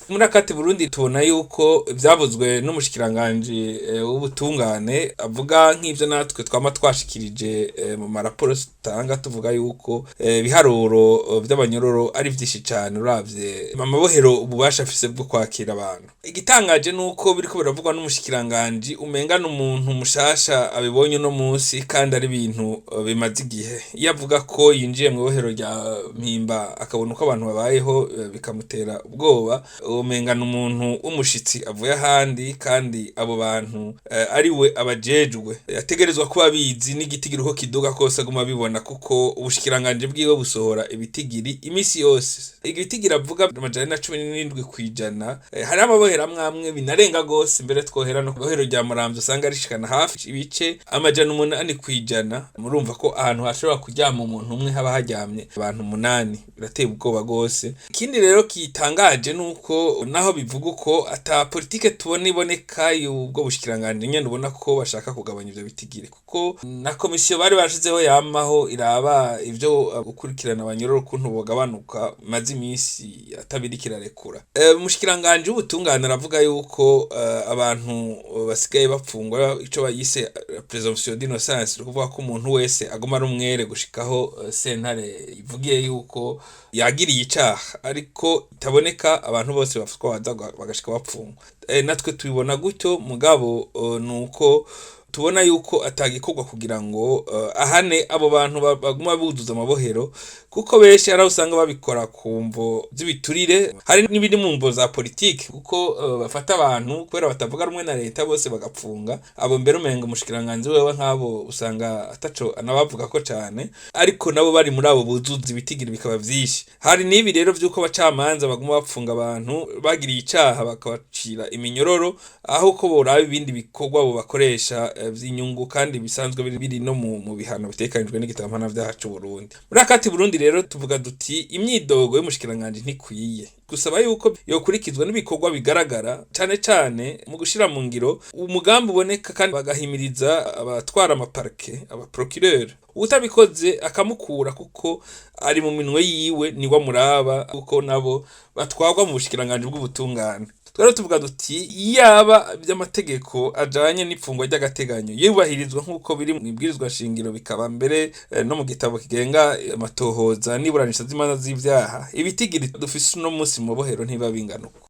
Muri Akati Burundi tubona yuko ivyavuzwe n'umushikiranganji w'ubutungane avuga nk'ivyo natwe twama twashikirije mu maraporo tutanga, tuvuga yuko ibiharuro vy'abanyororo ari vyinshi cane uravye amabohero ububasha afise bwo kwakira abantu. Igitangaje nuko biriko biravugwa n'umushikiranganji umenga n'umuntu mushasha abibonye uno munsi, kandi ari ibintu bimaze igihe. Iyo avuga ko yinjiye mw'ibohero rya Mpimba akabona uko abantu babayeho bikamutera ubwoba, umenga n'umuntu w'umushitsi avuye ahandi, kandi abo bantu ari we abajejwe. Yategerezwa kuba abizi n'igitigiri uko kiduga kose aguma abibona, kuko ubushikiranganji bwiwe busohora ibitigiri imisi yose. Igitigiri avuga 417%, hariho amabohero amwe amwe binarenga gose, mbere twohera no kw'ibohero rya Muramvya usanga rishikana hafi ibice 800%. Murumva ko ahantu hashobora kuryama umuntu umwe haba haryamye abantu 8, birateye ubwoba gose. Ikindi rero kitangaje nuko naho bivuga uko ata politike tubona iboneka y'ubwo bushikiranganji nyene, ubona ko bashaka kugabanya ivyo bitigiri, kuko na komisiyo bari bashizeho yamaho iraba ivyo gukurikirana abanyororo ukuntu bogabanuka maze imisi atabiriko irarekura. Umushikiranganji w'ubutungane aravuga yuko abantu basigaye bapfungwa ico bayise présomption d'innocence, ni ukuvuga ko umuntu wese aguma ari umwere gushikaho sentare ivugiye yuko yagiriye icaha, ariko itaboneka abantu bose bafatwa baza bagashika bapfungwa. Natwe tubibona gutyo, mugabo nuko tubona yuko atagikorwa kugira ngo ahane abo bantu baguma buzuza amabohero, kuko benshi hari aho usanga babikora ku mvo z'ibiturire, hari n'ibiri mu mvo za politike, kuko bafata abantu kubera batavuga rumwe na leta bose bagapfunga. Abo mbere umenga umushikiranganji wewe nk'abo usanga ataco anabavugako cane, ariko nabo bari muri abo buzuza ibitigiri bikaba vyinshi. Hari n'ibi rero vy'uko abacamanza baguma bapfunga abantu bagiriye icaha bakabacira iminyororo, aho ko boraba ibindi bikorwa bobakoresha vy'inyungu kandi bisanzwe biri no mu bihano bitegekanijwe n'igitabo mpanavyaha c'Uburundi. Muri Akati Burundi rero tuvuga duti imyidogo y'umushikiranganji ntikwiye, gusaba yuko yokurikizwa n'ibikorwa bigaragara, cane cane mu gushira mu ngiro umugambi uboneka, kandi bagahimiriza abatwara amaparke, abaprocureur, uwutabikoze akamukura, kuko ari mu minwe yiwe, niwe amuraba, kuko nabo batwarwa mu bushikiranganji bw'ubutungane. Twari tuvuga duti yaba ivy'amategeko ajanye n'ipfungwa ry'agateganyo yubahirizwa nk'uko biri mu ibwirizwa shingiro, bikaba mbere no mu gitabo kigenga amatohoza n'iburanisha z'imanza z'ivyaha, ibitigiri dufise uno munsi mu bohero ntibiba bingana uko.